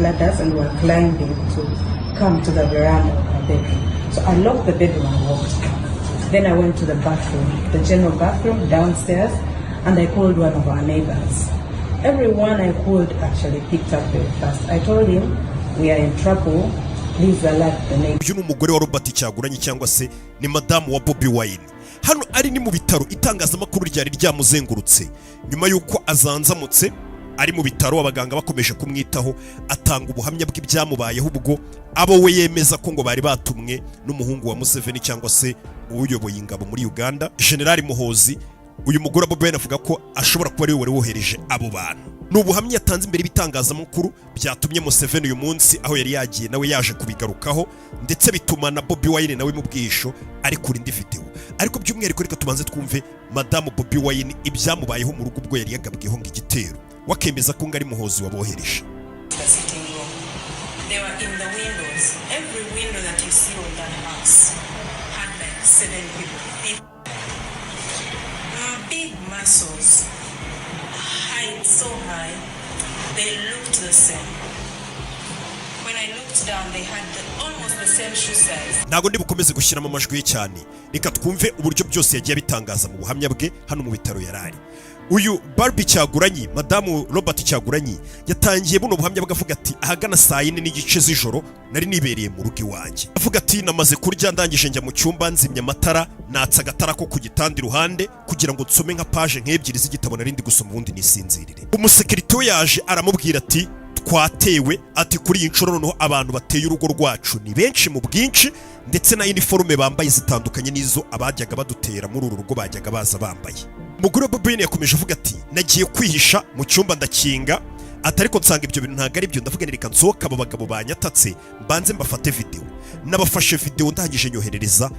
ladders and were climbing to come to the veranda of our bedroom. So I locked the bedroom and walked out. Then I went to the bathroom, the general bathroom downstairs, and I called one of our neighbors. Everyone I called actually picked up very fast. I told him, "We are in trouble. Please alert the neighbors." Uyu ni umugore wa Robert Kyagulanyi, cyangwa se ni madamu wa Bobi Wine. Hano ari ni mu bitaro, itangazamakuru ryari ryamuzengurutse nyuma y'uko azanzamutse ari mu bitaro, abaganga bakomeje kumwitaho, atanga ubuhamya bw'ibyamubayeho ubwo abo we yemeza ko ngo bari batumwe n'umuhungu wa Museveni, cyangwa se uyoboye ingabo muri Uganda, General Muhozi. Uyu mugore wa Bobi Wine avuga ko ashobora kuba ariwe wari wohereje abo bantu. Ni ubuhamya yatanze imbere y'ibitangazamakuru byatumye Museveni uyu munsi aho yari yagiye nawe yaje kubigarukaho, ndetse bituma na Bobi Wine nawe mu bwihisho ari kuri indi video. Ariko by'umwihariko reka tubanze twumve madamu Bobi Wine ibyamubayeho mu rugo ubwo yari yagabweho ngo igitero, wakemeza ko ngo ari Muhozi wabohereje. The sitting room. They were in the windows. Every window that you see on that house had like seven people. Big muscles, height so high, they looked the same. When I looked down, they had almost the same shoe size. Ntabwo ndi bukomeze gushyiramo amajwi ye cyane, reka twumve uburyo byose yagiye abitangaza mu buhamya bwe hano mu bitaro yari ari. Uyu Barbie Kyagulanyi, madamu Robert Kyagulanyi, yatangiye buno buhamya bwe avuga ati: "Ahagana saa 4:30 z'ijoro nari nibereye mu rugo iwanjye." Avuga ati: "Namaze kurya, ndangije njya mu cyumba, nzimya amatara, natsa agatara ko ku gitanda iruhande kugira ngo nsome nka page nk'ebyiri z'igitabo nari ndi gusoma, ubundi nisinzirire." Umusekirite we yaje aramubwira ati: "Twatewe." Ati: "Kuri iyi nshuro noneho abantu bateye urugo rwacu ni benshi mu bwinshi, ndetse na iniforume bambaye zitandukanye n'izo abajyaga badutera muri uru rugo bajyaga baza bambaye." Umugore wa Bobi Wine yakomeje avuga ati: "Nagiye kwihisha mu cyumba ndakinga." Ati: "Ariko nsanga ibyo bintu ntabwo ari byo, ndavuga nti reka nsohoke, abo bagabo banyatatse mbanze mbafate videwo. Nabafashe videwo, ndangije nyoherereza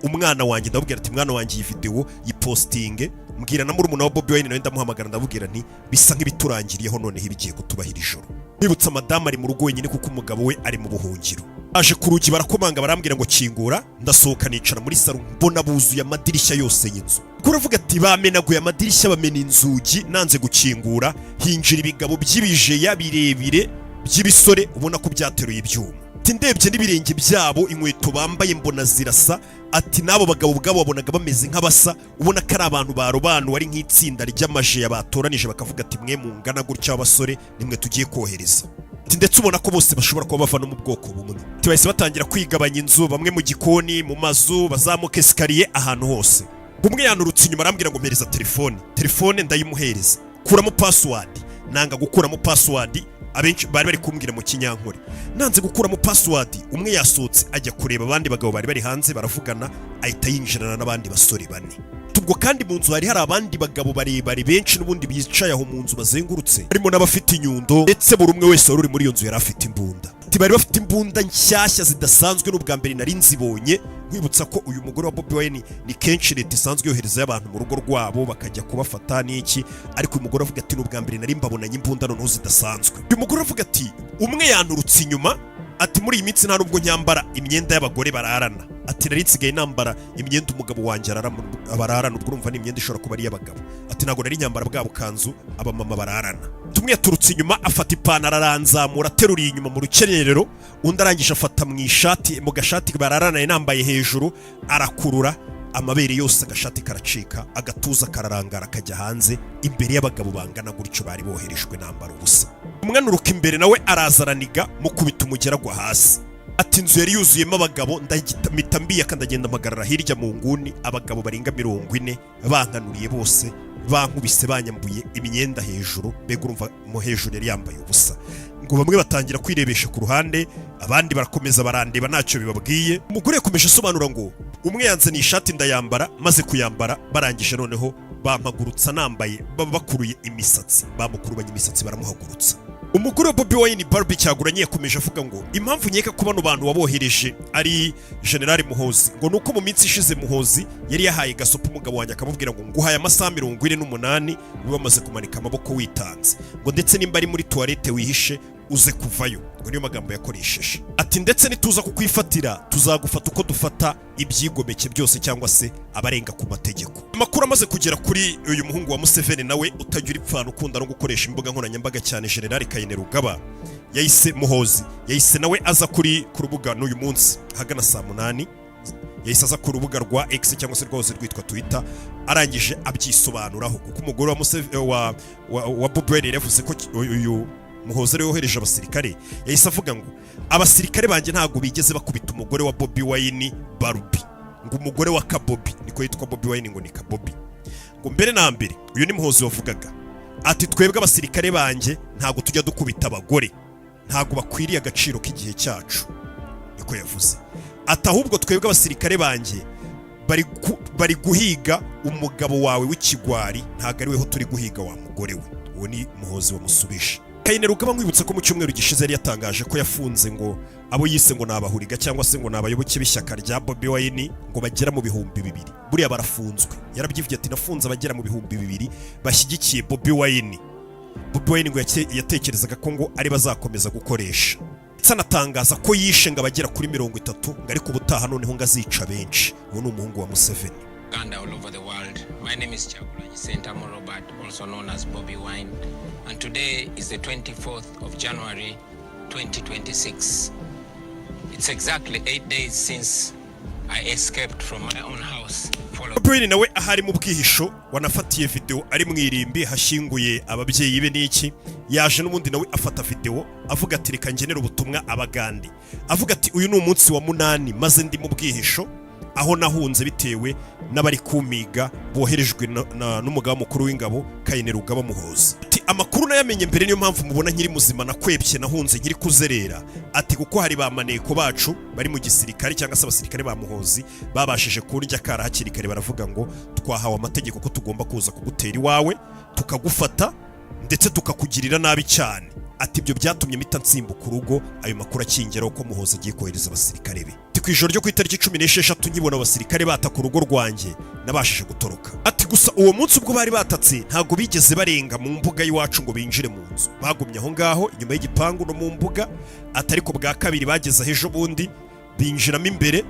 umwana wanjye, ndamubwira ati: 'Mwana wanjye, iyi videwo yipostinge.' Mbwira na murumuna wa Bobi Wine nawe, ndamuhamagara, ndamubwira nti bisa nk'ibiturangiriyeho, noneho ibigiye kutubahira ijoro." Nibutsa, madamu ari mu rugo wenyine kuko umugabo we ari mu buhungiro. Aje ku rugi barakomanga, barambwira ngo kingura, ndasohoka nicara muri salo, mbona buzuye amadirishya yose y'inzu. Kuravuga ati: "Bamenaguye amadirishya, bamena inzugi, nanze gukingura, hinjira ibigabo by'ibijeya birebire by'ibisore, ubona ko byateruye ibyuma." Ati: "Ndebye n'ibirenge byabo, inkweto bambaye mbona zirasa." Ati: "N'abo bagabo ubwabo wabonaga bameze nk'abasa, ubona ko ari abantu barobanuwe, ari nk'itsinda ry'amajeya batoranije, bakavuga ati mwe mungana gutya abasore nimwe tugiye kohereza." Ati: "Ndetse ubona ko bose bashobora kuba bava no mu bwoko bumwe." Ati: "Bahise batangira kwigabanya inzu, bamwe mu gikoni, mu mazu, bazamuka escalier, ahantu hose. Umwe yanturutse inyuma arambwira ngo mpereza telefone. Telefone ndayimuhereza, kuramo password, nanga gukuramo password. Abenshi bari bari kumbwira mu Kinyankore, nanze gukuramo password. Umwe yasohotse ajya kureba abandi bagabo bari bari hanze, baravugana, ahita yinjirana n'abandi basore bane. Ubwo kandi mu nzu hari hari abandi bagabo barebare benshi n'ubundi bicaye aho mu nzu bazengurutse, harimo n'abafite inyundo, ndetse buri umwe wese wari uri muri iyo nzu yari afite imbunda." Ati: "Bari bafite imbunda nshyashya zidasanzwe, n'ubwa mbere nari nzibonye." Nkwibutsa ko uyu mugore wa Bobi Wine ni kenshi leta isanzwe yoherezayo abantu mu rugo rwabo bakajya kubafata n'iki, ariko uyu mugore avuga ati: "N'ubwa mbere nari mbabonanye imbunda noneho zidasanzwe." Uyu mugore avuga ati: "Umwe yanturutse inyuma." Ati: "Muri iyi minsi nta nubwo nyambara imyenda y'abagore bararana." Ati: "Nari nsigaye nambara imyenda umugabo wanjye bararana." Ubwo urumva ni imyenda ishobora kuba ari iy'abagabo. Ati: "Ntabwo nari nyambara bwa bukanzu abamama bararana." Tumwe yaturutse inyuma, afata ipantaro aranzamura ateruriye inyuma mu rukenyerero, undi arangije afata mu ishati, mu gashati bararana yari nambaye hejuru, arakurura amabere yose, agashati karacika, agatuza kararangara kajya hanze imbere y'abagabo bangana gutyo bari boherejwe, nambara ubusa. Umwe anuruka imbere nawe araza araniga, mukubita umugera agwa hasi. Ati: "Inzu yari yuzuyemo abagabo, ndahita mbiyaka, ndagenda mpagarara hirya mu nguni. Abagabo barenga 40 bankanuriye bose, bankubise, banyambuye imyenda hejuru." Mbega urumva mo hejuru yari yambaye ubusa. Ngo bamwe batangira kwirebesha ku ruhande, abandi barakomeza barandeba ntacyo bibabwiye. Umugore yakomeje asobanura ngo: "Umwe yanzaniye ishati ndayambara, maze kuyambara barangije noneho bampagurutsa nambaye, baba bakuruye imisatsi, bamukurubanya imisatsi baramuhagurutsa." Umugore wa Bobi Wine, Barbie Kyagulanyi, yakomeje avuga ngo impamvu nkeka ko bano bantu wabohereje ari General Muhozi, ngo nuko mu minsi ishize Muhozi yari yahaye gasopo umugabo wanjye, akamubwira ngo: "Nguhaye amasaha 48 ube wamaze kumanika amaboko witanze," ngo ndetse nimba ari muri toilette wihishe. Uze kuvayo. Ngo niyo magambo yakoresheje. Ati ndetse nituza kukwifatira, tuzagufata uko dufata ibyigomeke byose cyangwa se abarenga ku mategeko. Amakuru amaze kugera kuri uyu muhungu wa Museveni, nawe utagira ipfana, ukunda no gukoresha imbuga nkoranyambaga cyane, General Kainerugaba, yahise, Muhozi yahise nawe aza ku rubuga n'uyu munsi ahagana saa 8. Yahise aza ku rubuga rwa X cyangwa se rwose rwitwa Twitter, arangije abyisobanuraho, kuko umugore wa Museveni wa Bobi Wine yavuze ko uyu Muhozi ariwe wohereje abasirikare. Yahise avuga ngo abasirikare banjye ntabwo bigeze bakubita umugore wa Bobi Wine Barbie, ngo umugore wa Kabobi, niko yitwa Bobi Wine, ngo ni Kabobi. Ngo mbere na mbere, uyu ni Muhozi wavugaga, ati twebwe abasirikare banjye ntabwo tujya dukubita abagore, ntabwo bakwiriye agaciro k'igihe cyacu, niko yavuze. Ati ahubwo twebwe abasirikare banjye bari guhiga umugabo wawe w'ikigwari, ntabwo ari weho turi guhiga wa mugore we. Uwo ni Muhozi wamusubije. Kainerugaba, nkwibutsa ko mu cyumweru gishize yari yatangaje ko yafunze ngo abo yise ngo ni abahuriga cyangwa se ngo ni abayoboke b'ishyaka rya Bobi Wine, ngo bagera mu 2000. Buriya barafunzwe. Yarabyivugiye ati nafunze abagera mu 2000 bashyigikiye Bobi Wine. Bobi Wine ngo yatekerezaga ko ngo ari bazakomeza gukoresha, ndetse anatangaza ko yishe ngo abagera kuri 30, ngo ariko ubutaha noneho ngo azica benshi. Uwo ni umuhungu wa Museveni. Uganda, all over the world. My name is Kyagulanyi Ssentamu Robert, also known as Bobi Wine, and today is the 24th of January 2026. It's exactly 8 days since I escaped from my own house. Followed Bobi Wine nawe ahari mu bwihisho, wanafatiye video ari mu irimbi hashyinguye ababyeyi be n'iki, yaje n'ubundi nawe afata video avuga ati reka ngenere ubutumwa Abagande. Avuga ati uyu ni umunsi wa 8 maze ndi mu bwihisho, aho nahunze bitewe n'abari kumiga boherejwe n'umugaba mukuru w'ingabo Kainerugaba Muhozi. Ati amakuru nayamenye mbere, niyo mpamvu mubona nkiri muzima, nakwepye, nahunze nkiri kuzerera. Ati kuko hari ba maneko bacu bari mu gisirikare cyangwa se abasirikare ba Muhozi babashije kundya kara hakiri kare, baravuga ngo twahawe amategeko ko tugomba kuza kugutera iwawe, tukagufata, ndetse tukakugirira nabi cyane. Ati ibyo byatumye mpita nsimbuka urugo ayo makuru akingeraho ko Muhozi agiye kohereza abasirikare be. Ati ku ijoro ryo ku itariki 16, nkibona abasirikare bataka urugo rwanjye, nabashije gutoroka. Ati gusa uwo munsi ubwo bari batatse, ntabwo bigeze barenga mu mbuga y'iwacu ngo binjire mu nzu, bagumye aho ngaho inyuma y'igipangu no mu mbuga. Ati ariko bwa kabiri bageze aho ejo bundi, binjiramo imbere.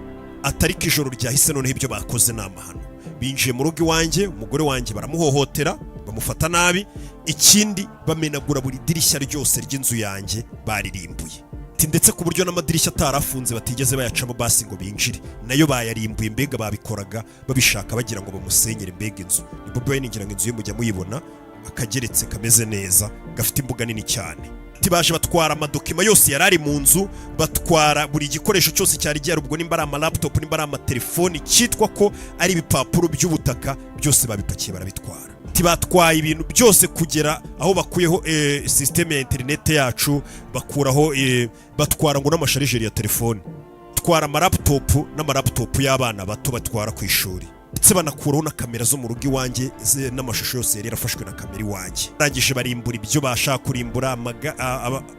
Atari ko ijoro ryahise noneho ibyo bakoze ni amahano. Binjiye mu rugo iwanjye, umugore wanjye baramuhohotera, bamufata nabi, ikindi bamenagura buri dirishya ryose ry'inzu yanjye, baririmbuye. Ati ndetse ku buryo n'amadirishya atarafunze batigeze bayacamo basi ngo binjire, nayo bayarimbuye. Mbega babikoraga babishaka, bagira ngo bamusenyere mbega inzu. Ni Bobi Wine, ngira ngo inzu ye mujya muyibona, akageretse kameze neza, gafite imbuga nini cyane. Ati baje batwara amadokima yose yari ari mu nzu, batwara buri gikoresho cyose cyari gihari, ubwo nimba ari amalaptop, nimba ari amatelefoni, cyitwa ko ari ibipapuro by'ubutaka, byose babipakiye barabitwara. Ati batwaye ibintu byose kugera aho bakuyeho système ya interinete yacu, bakuraho batwara ngo n'amasharijeri ya telefone, batwara amalaptop n'amalaptop y'abana bato batwara ku ishuri, ndetse banakuraho na kamera zo mu rugo iwanjye n'amashusho yose yari yarafashwe na kamera iwanjye. Barangije barimbura ibyo bashaka kurimbura,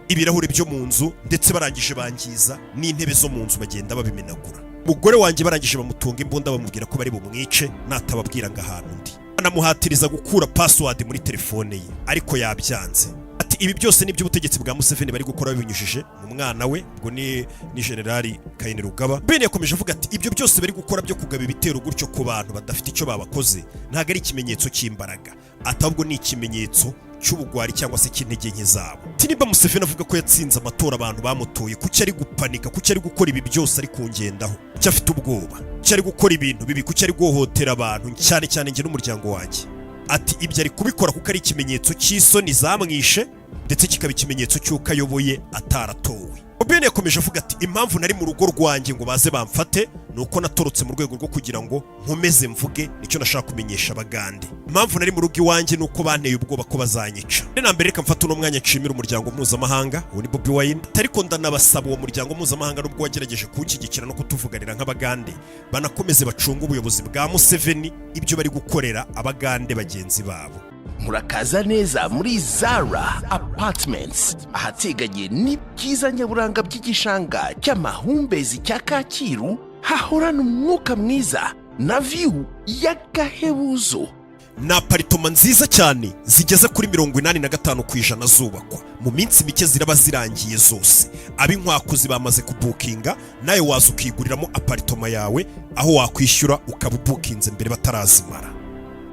ibirahuri byo mu nzu, ndetse barangije bangiza n'intebe zo mu nzu, bagenda babimenagura. Umugore wanjye barangije bamutunga imbunda, bamubwira ko bari bumwice natababwira ngo ahantu ndi, banamuhatiriza gukura password muri telefone ye, ariko yabyanze. Ati ibi byose ni iby'ubutegetsi bwa Museveni bari gukora bibinyujije mu mwana we, ubwo ni Generali Kainerugaba. Ben yakomeje avuga ati ibyo byose bari gukora byo kugaba ibitero gutyo ku bantu badafite icyo babakoze ntabwo ari ikimenyetso cy'imbaraga, ati ahubwo ni ikimenyetso cy'ubugwari cyangwa se cy'intege nke zabo. Ati niba Museveni avuga ko yatsinze amatora, abantu bamutoye, kuki ari gupanika? Kuki ari gukora ibi byose, ari kungendaho? Kuki afite ubwoba? Kuki ari gukora ibintu bibi? Kuki ari guhohotera abantu, cyane cyane njye n'umuryango wanjye? Ati ibyo ari kubikora kuko ari ikimenyetso cy'isoni zamwishe, ndetse kikaba ikimenyetso cy'uko ayoboye ataratowe. Obeni yakomeje avuga ati impamvu nari mu rugo rwanjye ngo baze bamfate ni uko natorotse mu rwego rwo kugira ngo nkomeze mvuge nicyo nashaka kumenyesha Abagande. Impamvu nari mu rugo iwanjye ni uko banteye ubwoba ko bazanyica. Mbere na mbere, reka mfate uno mwanya nshimira umuryango mpuzamahanga. Uwo ni Bobi Wine. Ariko ndanabasaba, uwo muryango mpuzamahanga, nubwo wagerageje kuwushyigikira no kutuvuganira nk'Abagande, banakomeze bacunge ubuyobozi bwa Museveni, ibyo bari gukorera Abagande bagenzi babo. Murakaza neza muri Zara Apartments, ahateganye n'ibyiza nyaburanga by'igishanga cy'amahumbezi cya Kacyiru, hahorana umwuka mwiza na view y'agahebuzo. Ni apartment nziza cyane zigeze kuri 85% zubakwa. Mu minsi mike ziraba zirangiye zose. Ab'inkwakuzi bamaze kubukinga. Nawe waza ukiguriramo apartment yawe, aho wakwishyura ukaba ubukinze mbere batarazimara.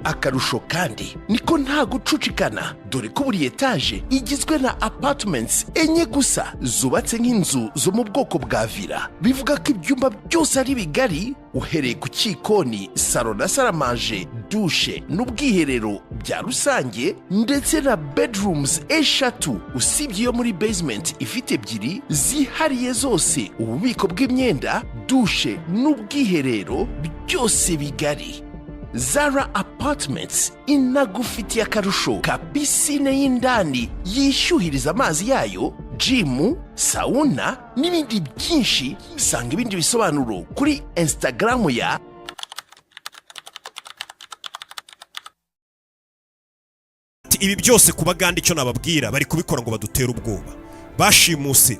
Akarusho kandi niko nta gucucikana, dore ko buri etaje igizwe na apartments enye gusa, zubatse nk'inzu zo mu bwoko bwa villa. Bivuga ko ibyumba byose ari bigari, uhereye ku cyikoni, salon na salle à manger, douche n'ubwiherero bya rusange, ndetse na bedrooms eshatu, usibye iyo muri basement ifite ebyiri zihariye zose, ububiko bw'imyenda, douche n'ubwiherero byose bigari. Zara Apartments inagufitiye akarusho ka piscine y'indani yishyuhiriza amazi yayo, gym, sauna n'ibindi byinshi. Sanga ibindi bisobanuro kuri Instagram ya Ati, ibi byose ku Baganda, icyo nababwira, bari kubikora ngo badutere ubwoba. Bashimuse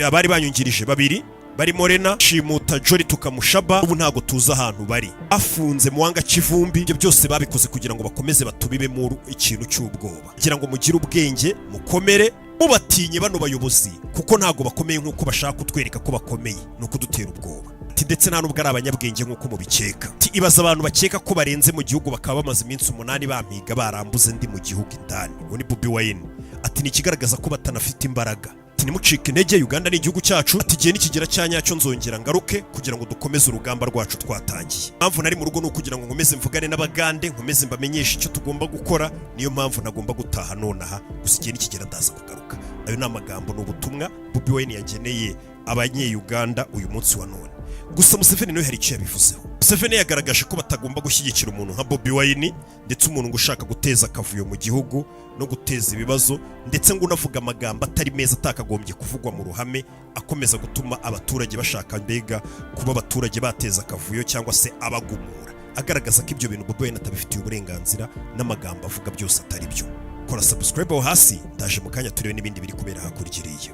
abari banyungirije babiri barimo Rena, shimuta Jolly Tukamushaba, ubu ntabwo tuzi ahantu bari. Afunze Muwanga Kivumbi. Ibyo byose babikoze kugira ngo bakomeze batubibemo ikintu cy'ubwoba, kugira ngo mugire ubwenge, mukomere, mubatinye bano bayobozi, kuko ntabwo bakomeye nk'uko bashaka kutwereka ko bakomeye, ni ukudutera ubwoba. Ati ndetse nta nubwo ari abanyabwenge nk'uko mubikeka. Ati ibaza abantu bakeka ko barenze mu gihugu, bakaba bamaze iminsi 8 bampiga, barambuze ndi mu gihugu indani. Uwo ni Bobi Wine. Ati ni ikigaragaza ko batanafite imbaraga. Ati ntimucike intege, Uganda ni igihugu cyacu. Ati igihe nikigera cya nyacyo nzongera ngaruke kugira ngo dukomeze urugamba rwacu twatangiye. Impamvu nari mu rugo ni ukugira ngo nkomeze mvugane n'Abagande, nkomeze mbamenyeshe icyo tugomba gukora. Niyo mpamvu ntagomba gutaha nonaha, gusa igihe nikigera ndaza kugaruka. Ayo ni amagambo, ni ubutumwa Bobi Wine yageneye Abanye-Uganda uyu munsi wa none. Gusa Museveni nawe hari icyo yabivuzeho. Museveni yagaragaje ko batagomba gushyigikira umuntu nka Bobi Wine, ndetse umuntu ngo ushaka guteza akavuyo mu gihugu no guteza ibibazo, ndetse ngo unavuga amagambo atari meza atakagombye kuvugwa mu ruhame, akomeza gutuma abaturage bashaka mbega kuba abaturage bateza akavuyo cyangwa se abagumura, agaragaza ko ibyo bintu Bobi Wine atabifitiye uburenganzira n'amagambo avuga byose atari byo. Kora subscribe aho hasi, ndaje mu kanya turebe n'ibindi biri kubera hakurya iriya.